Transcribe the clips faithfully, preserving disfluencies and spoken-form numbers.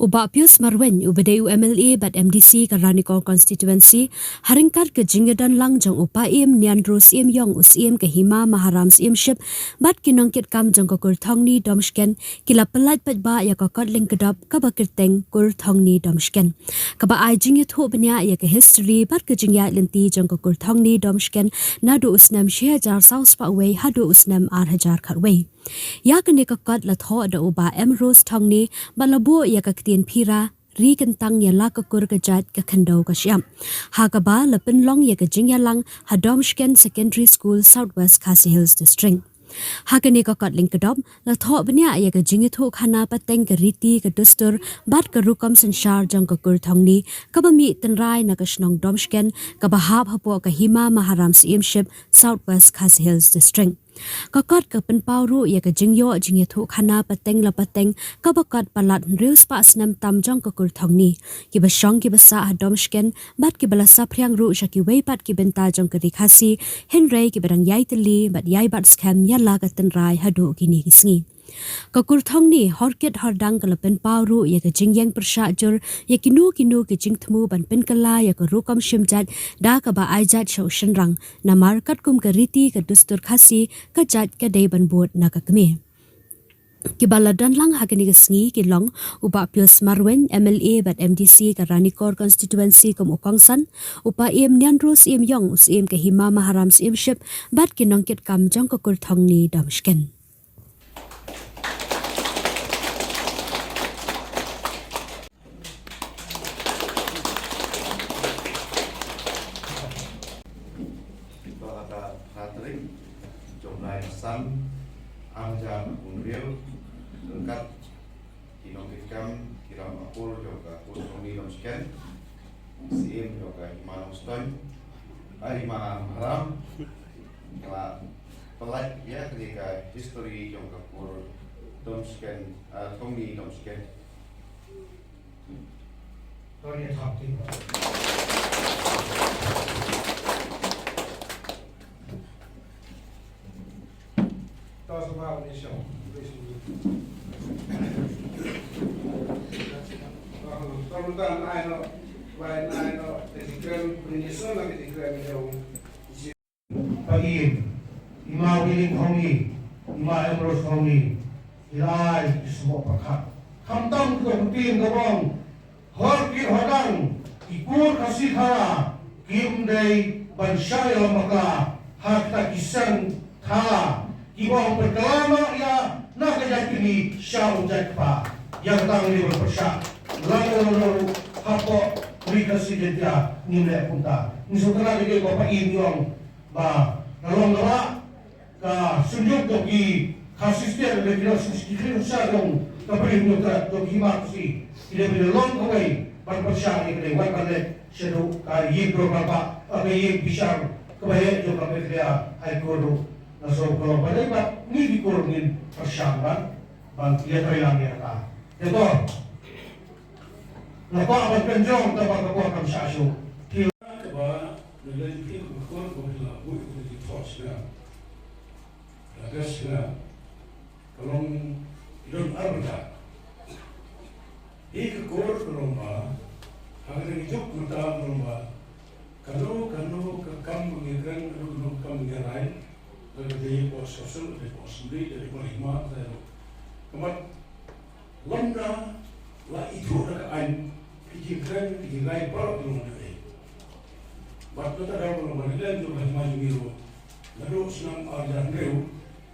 U Bah Pius Marwein, uba dei u M L A bad M D C ka Ranikor Constituency, ha ryngkat ka jingïadon lang jong u Paiem Nianro Syiemiong, u Syiem ka Hima Maharam Syiemship, bad ki nongkitkam jong ka Kur Thongni Domshken, ki la pyllait paidbah ïa ka kot lyngkdop kaba kyrteng Kur Thongni Domshken, kaba ai jingïathuh bniah ïa ka history bad ka jingïaid lynti jong ka Kur Thongni Domshken, naduh u snem shi hajar saw spah wei haduh u snem ar hajar khatwei. Ïa kane ka kot la thoh da u Bah M Rose Thongni, bad la buh ïa ka ktien phira, Ri Kyntang ïa la ka kur ka jait ka khyndew ka shyiap, ha kaba la pynlong ïa ka jingïalang ha Domshken Secondary School, South West Khasi Hills District. Ha kane ka kot lyngkdop la thoh bniah ïa ka jingïathuhkhana pateng ka riti ka dustur bad ka rukom synshar jong ka Kur Thongni, kaba mih tynrai na ka shnong Domshken, kaba hap hapoh ka Hima Maharam Syiemship, South West Khasi Hills District. Ka kot ka pynpaw ruh ïa ka jingïoh jingïathuhkhana pateng la pateng, kaba kot palat hynriew spah snem tam jong ka Kur Thongni, kiba shong kiba sah ha Domshken, bad kiba la saphriang ruh sha kiwei pat ki bynta jong ka Ri Khasi, hynrei kiba dang ïai tylli bad ïai bat skhem ïa la ka tynrai haduh kine ki sngi. Ka Kur Thongni, hor kit hor dang ka la pynpaw ruh ïa ka jingïeng pyrshah jur ïa kino kino ki jingthmu ban pynkylla ïa ka rukom shim jait, da kaba ai jait sha u shynrang, namar katkum ka riti ka dustur Khasi, ka jait ka dei ban bud na ka kmie. Kiba la don lang ha kane ka sngi ki long u Bah Pius Marwein, M L A bad M D C ka Ranikor Constituency kum u kongsan, u Paiem Nianro Syiemiong, u Syiem ka Hima Maharam Syiemship, bad ki nongkitkam jong ka Kur Thongni Domshken. Ba ha ka khatring jong u bnai Assam, ar hajar arphew hynriew, ryngkat ki nongkitkam, ki rangbah kur jong ka Kur Thongni Domshken, Syiem jong ka Hima Nongstoiñ, ah, Hima Maharam, la pyllait ïa kane ka history jong ka Kur Domshken, ah, Thongni Domshken. Paiem, i Mawlieng Thongni, i Ma Emrose Thongni, ki la ai ki symboh pyrkhat. Khamtam ki kong ktien ka bong, hor kit hor dang, ki kur Khasi Thara, kim dei ban shah ïalam bakla ha kita ki seng Thara, ki bong pynkylla noh ïa na ka jait kmie sha u jait kpa. Ïa kata ngi dei ban pyrshah. Lano lano ruh hapoh Ri Khasi Jaiñtia ngim leh kumta. Ngi sngewtynnat ïa kaba Paiem i ong ba ka long kaba ka synjuk jong ki Khasi State, ki Khasi State jong ka Bri Hynñiewtrep jong ki Hima Khasi, ki dei ban long kawei ban pyrshah ïa ka dei wat ban leit shaduh ka ïing dorbar ba, ka ïing bishar kaba heh jong ka Meghalaya High Court ruh. Nga sngew ka long ba dei ba ngi ki kur ngin pyrshang ban, ban ïatrei lang ïa kata. Te to nga kwah ban pynjong kaba ka kwah kam shah shuh. Kaba Lada ki kor ko la buh ko ki thok sila. Lada sila. Ka long don arda. Hi ka kor ka long ba. Ha ka dang juk mata ka long ba. Kano kano ka kam ngi kren, kano kano ka kam ngi rai. Lada dei ko sosel, dei ko sendiri, dei ko lima, dei ko. Kamat Lymda la ithuh da ka aiñ ki jingkren ki jingai baroh ki longdien. Bad mynta da ka long ba ngi lem jong ka hima jong ngi ruh naduh snem ar hajar hynriew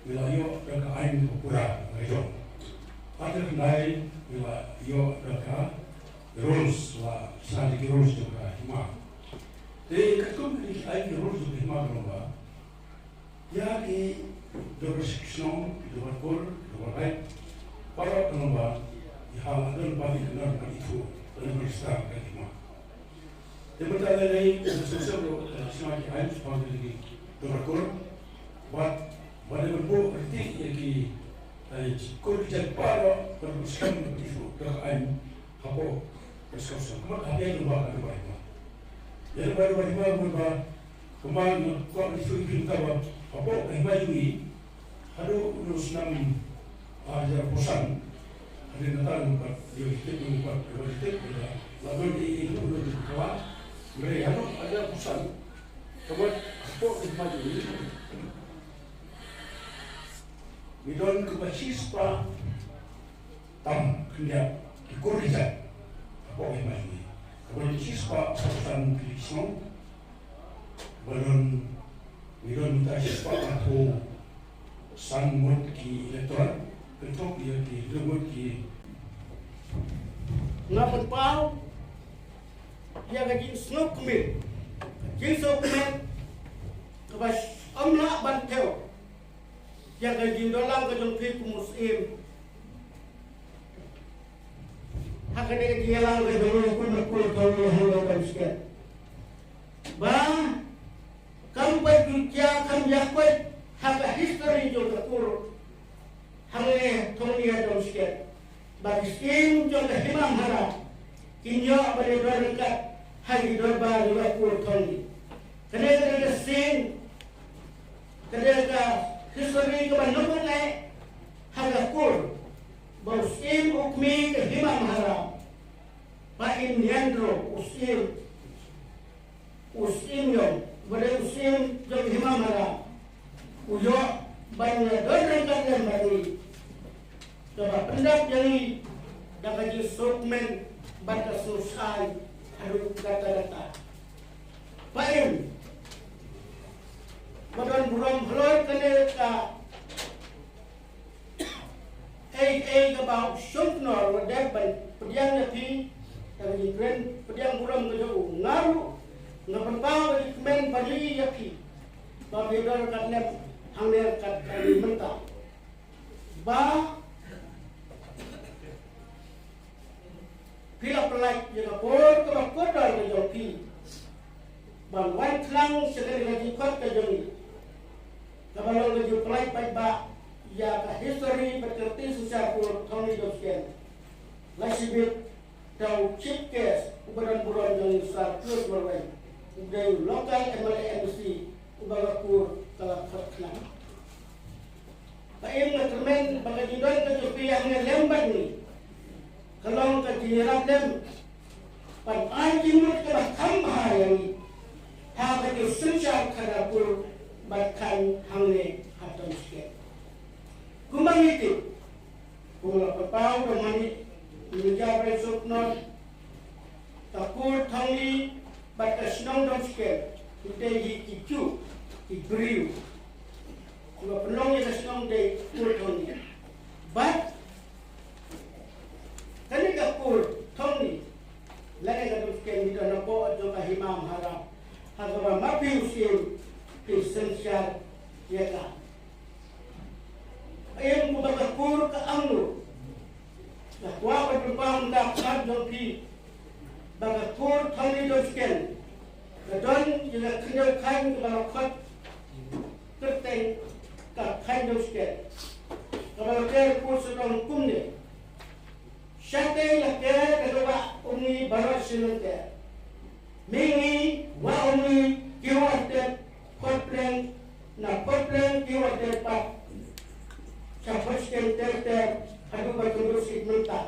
ngi la ïoh da ka aiñ ka pura ka jong. Ar hajar khyndai ngi la ïoh da ka rules, la sdang da ki rules jong ka hima. Te katkum ki aiñ ki rules jong ka hima ka long ba Ïa ki dorbar shnong, ki dorbar kur, ki dorbar raij, para ka long ba, ïa ha la don ba ki kynnoh ba ithuh, ba ki register ka hima. Te mynta lei lei, ka sensor lo, ka shnong ki aiñ, shnong ki dorbar kur, bad, bad ban buh ryntih ïa ki, eh, kur ki jait para, ban buh skhem ba ithuh, ka aiñ, hapoh, ka sensor. Kumta ha ïa ka ba, ka ba, ka ba. Ïa ka ba, ka ba, ka ba, Kumba nga kwah ban shu ïa phi mynta ba hapoh ka hima jong ngi haduh u snem ar hajar arphew san, Hynrei nangta ngi pat, ïa ki tip ngi pat, kiba ki tip, kiba la don i, i, i, i, kiba, hynrei haduh ka ar san, kaba hapoh ki hima jong ngi, ngi don kiba shispah tam khyndiat ki kur ki jait hapoh ki hima jong ngi. Kaba don shispah san ki shnong, ba don, ngi don mynta shispah arphew san ngut ki electorate, kynthoh ïa ki hynriew ngut ki. Nga pynpaw ïa ka jingsngewkmen, ka jingsngewkmen kaba ym lah ban thew ïa ka jingdonkam ka jong phi kum u syiem ha kane ka jingïalang ka jong ngi kum u syiem ka jong ngi ha Nongpoh District. Ba kam pat ju jia, kam ïa pat ha ka history jong ka kur hangne Thongni Hadomsken ba ki syiem jong ka Hima Maharaj kin ïoh ban ïadon ryngkat ha ki dorbar jong ka kur Thongni. Kane ka dei ka sien, ka dei ka history kaba nyngkong eh ha ka kur, ba u syiem u kmie ka Hima Maharaj, Bah Imniandro, u syiem, u syiem jong, ba dei u syiem jong Hima Maharaj, u ïoh ban ïadon ryngkat lem bad ngi. Kaba pyndap ïa ngi da ka jingsngewkmen bad ka sngewsih haduh katta katta. Bah Im, ba don burom halor kane ka ei ei kaba u Shongknor u dep ban pdiang ïa phi, da ka jingkren pdiang burom ka jong u. Nga ruh nga pynpaw ka jingkmen ba ïa phi, ba phi don ryngkat lem hangne ryngkat kane mynta. Ba phi la pynlait ïa ka por kaba kordor ka jong phi ban wan khnang sha kane ka jingkhot ka jong ngi, kaba long ka jingpynlait paidbah ïa ka history bad ka lynti synshar kur Thongni Hadomsken. Lashibit da u chief guest uba don burom jong ngi, u Sir Pius Marwein, u dei u local M L A M L C uba ka kur ka la khot khnang. Bah Im, nga kyrmen ba ka jingdon ka jong phi hangne lem bad ngi ka long ka jingïarap lem ban ai jingmut kaba kham bha ïa ngi ha ka jingsynshar khadar kur bad khaiñ hangne ha Hadomsken. Kumba ngi tip, kumba la pynpaw da u Manager Shongknor, ka kur Thongni bad ka shnong Domsken ki dei hi ki juh ki briew. Kiba pynlong ïa ka shnong dei kur Thongni. Bad kane ka kur Thongni lane ka Domsken ngi don hapoh jong ka Hima Maharaj, ha kaba ma phi u syiem phi synshar ïa ka. Em, kumba ka kur ka angnud. Nga kwah ban pynpaw ïa ka khmat jong phi ba ka kur Thongni Domsken ka don ïa ka khyndew khaiñ kaba la khot kyrteng ka Khaiñ Domsken, kaba la ter kur sawdong kumne: Shatei la ker ka Wah Umngi baroh shi lynter. Mihngi Wah Umngi ki Wah Ter, Phot Pleng, na Phot Pleng ki Wah Ter pat sha Phot Sken ter ter haduh ba kynduh sha mynta.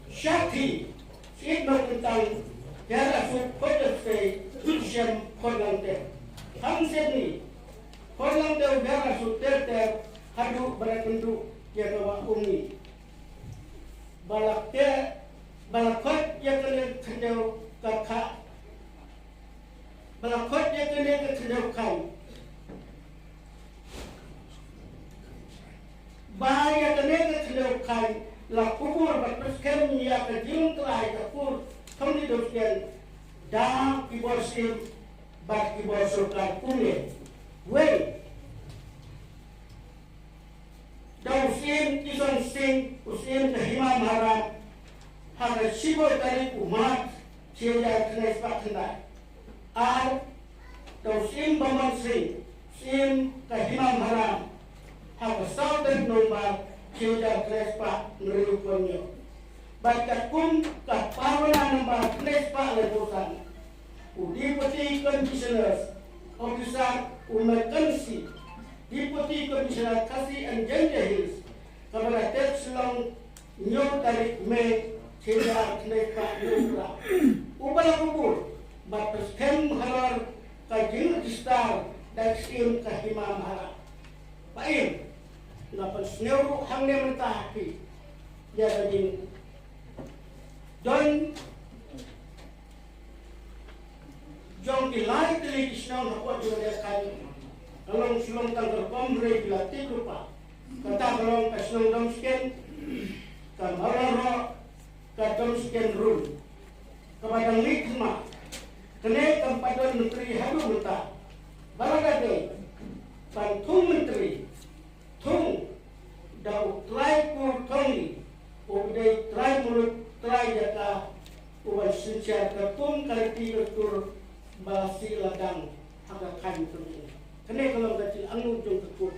Shathie, sha Mawkyntang, Ïarasuh, Phot Jaiñtia, Shem, Phot Langte. Hangta ni Phot Langte, Ïarasuh ter ter haduh ba la kynduh ïa ka Wah Umngi. Ba la ker, ba la khot ïa kane ka khyndew ka kha, ba la khot ïa kane ka khyndew khaiñ. Ba ïa kane ka khyndew khaiñ la kubur bad pynskhem ïa ka jingïatai ka kur Thongni Domsken da ki bor syiem bad ki bor sorkar kumne. Wei, da u Syiem Kishan Singh, u Syiem ka Hima Maharaj, ha ka shiphew tarik u March, shi hajar khyndai spah khyndai. Ar, da u Syiem Bamon Singh, Syiem ka Hima Maharaj, ha ka saw tarik November, shi hajar khyndai spah hynriewphew hynñiew. Bad katkum ka Parwana number khyndai spah laiphew san, u Deputy Commissioner Officer, u Mackenzie, Deputy Commissioner Khasi and Jaintia Hills, kaba la tep Shillong Hynñiew tarik May, shi hajar khyndai spah hynñiew phew phra. U ba la kubur bad pynskhem halor ka jingregister da ka Syiem ka Hima Maharaj. Ba im, nga pynsngew ruh hangne mynta ha phi ïa ka jingdon jong ki lai tylli ki shnong hapoh jong ka Delhi. Ka long shnong tang ka rukom hynrei ki la tip lypa. Kata ka long ka shnong Domsken, ka Mawlyngroh, ka Domsken Run. Kaba dang mih thymmai, kane kam pat don myntri haduh mynta. Ba la ka dei ban thung myntri, thung da u trai kur thong, u dei trai muluk, trai jaka, u ban synshar ka kum ka riti ka tur ba la sih la dang ha ka khain thong. Kane ka long ka jingangnud jong ka kur.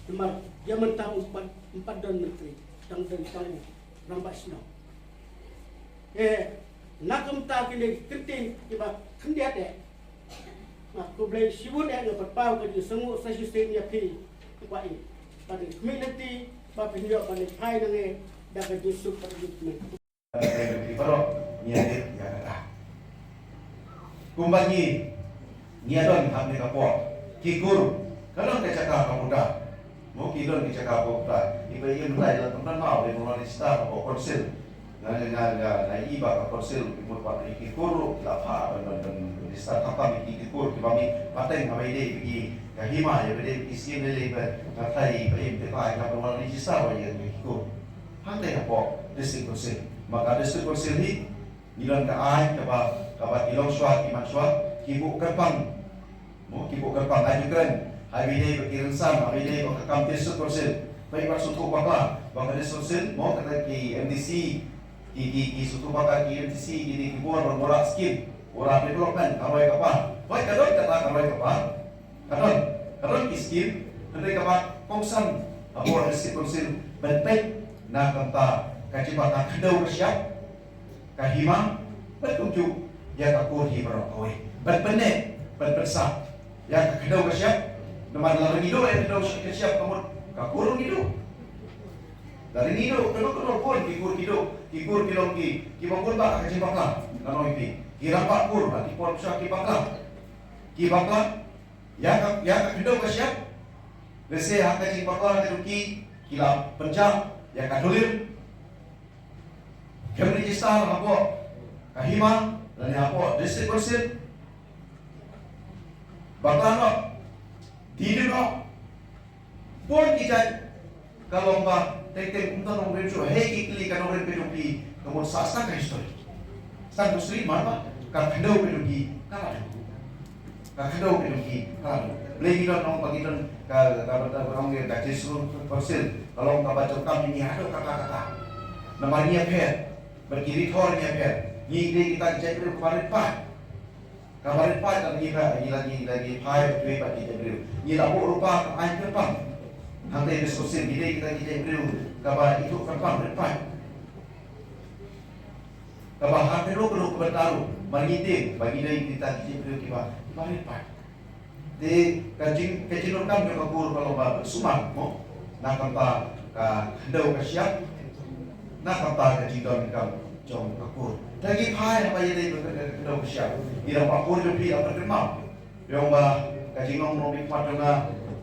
Namar ïa mynta um pat, um pat don myntri, dang don tang u rangbah shnong. Eh, na kumta kine ki kyntien kiba khyndiat eh. Nga khublei shibun eh, nga pynpaw ka jingsngewnguh sa shisien ïa phi. Ba i, ba dei khmih lynti, ba phin ïoh ban phai nangne da ka jingsuk bad ka jingkmen. Ki baroh ngi ïa dei ïa kata. Kumba ngi, ngi ïa don hangne ka por, ki kur, ka don ka jaka ka muda. Mo, ki don ki jaka ka muda. Iba ïa muda ïa la tymmen mau, ïa muda ni sta ka council. Nga, nga, nga, nga, nga i ba ka council ki mut pat ki kur ruh ki la phah ban, ban, ban, ban register khamtam ki, ki kur kiba mih pateng ha ba ïadei bad ki ka hima, ïa ba ïadei bad ki skim lei lei ba nga tharai ba im te ba ka ban register ba ïa ki kur. Hangta ïa pok district council. Ma ka district council hi ngi don ka aiñ kaba, kaba ki longshuwa ki manshuwa ki buh kyrpang. Mo, ki buh kyrpang ha ïing ha sem, ha ba ïadei bad ki rynsan, ha ba ïadei bad ka kam district council. Ba i wat sngewthuh bakla ba ka district council, mo, kata ki M D C, ki, ki, ki sngewthuh bakla ki M D C, ki dei ki bor ban wanrah skim, wanrah development, ka roi ka par. Hooid, ka don kata ka roi ka par. Ka don, ka don ki skim, hynrei kaba kongsan ha bor district council ban peit na ka bynta ka jingba ka khyndew ka shyiap, ka hima, bad kumjuh ïa ka kur hi baroh kawei. Ban pynneh, ban pynsah ïa ka khyndew ka shyiap. Namar lada ngi duh ïa ka khyndew ka shyiap ka mut ka kur ngi duh. Lada ngi duh, ka duh, ka duh bun ki kur ki duh, ki kur ki long ki, kiba bun ba ka jingbakla. Ka long ki, ki rangbah kur ba ki por sha ki bakla. Ki bakla ïa ka, ïa ka khyndew ka shyiap. Lehse ha ka jingbakla ka jong ki, ki la pynjah ïa ka dulir. Khlem register hapoh ka hima lane hapoh district council. Bakla noh, dih noh. Bun ki jait ka long ba teng teng kumta nongrim shuh, hei ki kylli ka nongrim ka jong phi ka mut sa stang ka history. Stang ka history namar ba ka khyndew ka jong phi ka la dei. Ka khyndew ka jong phi ka la dei. Balei ngi don nong ba ngi don ka, ka bynta ba nong ngi ka Jisru Council ka long kaba jong kam ngi haduh kata kata. Namar ngi ïapher bad ki rithor ngi ïapher. Ngi dei kita ki jaitbynriew kaba rit paid. Kaba rit paid, ngi la, ngi la, ngi la, ngi phai bad kiwei pat ki jaitbynriew. Ngi la buh rupa ka aiñ kyrpang. Hangtei West Council ngi dei kita ki jaitbynriew kaba ithuh kyrpang rit paid. Kaba ha kano kano ka bynta ruh, ma ngi tieng ba ngi dei kita ki jaitbynriew kiba, kiba rit paid. Te ka jing, ka jingdonkam jong ka kur ka long ba pynsumar mo na ka bynta ka khyndew ka shyiap, na ka bynta ka jingdonkam jong ka kur. Te ngi phai haba ïadei bad ka khyndew ka shyiap, ngi da ba kur jong phi da pynkynmaw. Ïa ba ka jinglong nongmihkhmat jong nga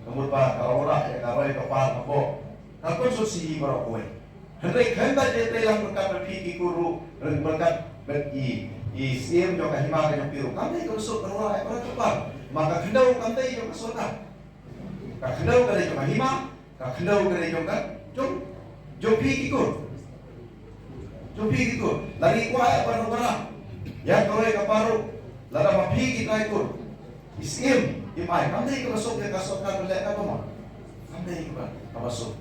ka mut ba ka la wanrah ïa ka roi ka par hapoh ka constituency baroh kawei. Hynrei khlem da jia treilang berkat bad phi ki kur ruh, berkat bad i, i siem jong ka hima ka jong phi ruh, kam dei kaba suk ka roi ka par. Ma ka khyndew kam dei jong ka sorkar. Ka khyndew ka dei jong ka hima, ka khyndew ka dei jong ka, jong, jong phi ki kur. Jong phi ki kur. Lada ngi kwah ïa ka roi ka par, ïa ka roi ka par ruh, lada ma phi ki trai kur, i siem, i mai, kam dei kaba suk ïa ka sorkar ban leh kaba ma. Kam dei kaba, kaba suk.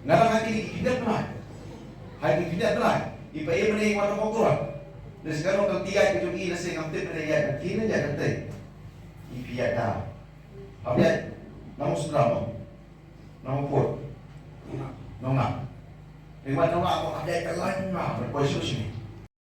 Nga dang ha kine ki khyndiat bnai. Ha kine ki khyndiat bnai. I pa i mane i wan na Mawkyrwat. Lehse ka long ka lynti ïaid ka jong i, lehse ngam tip mane ïaid ka kine ïaid ka tei. I phi ïaid na. Hap ïaid na Mawsynram mo. Na Mawpud. Nongam. I wan nongam mo hap ïaid ka lain ma ban poi shuh shuh.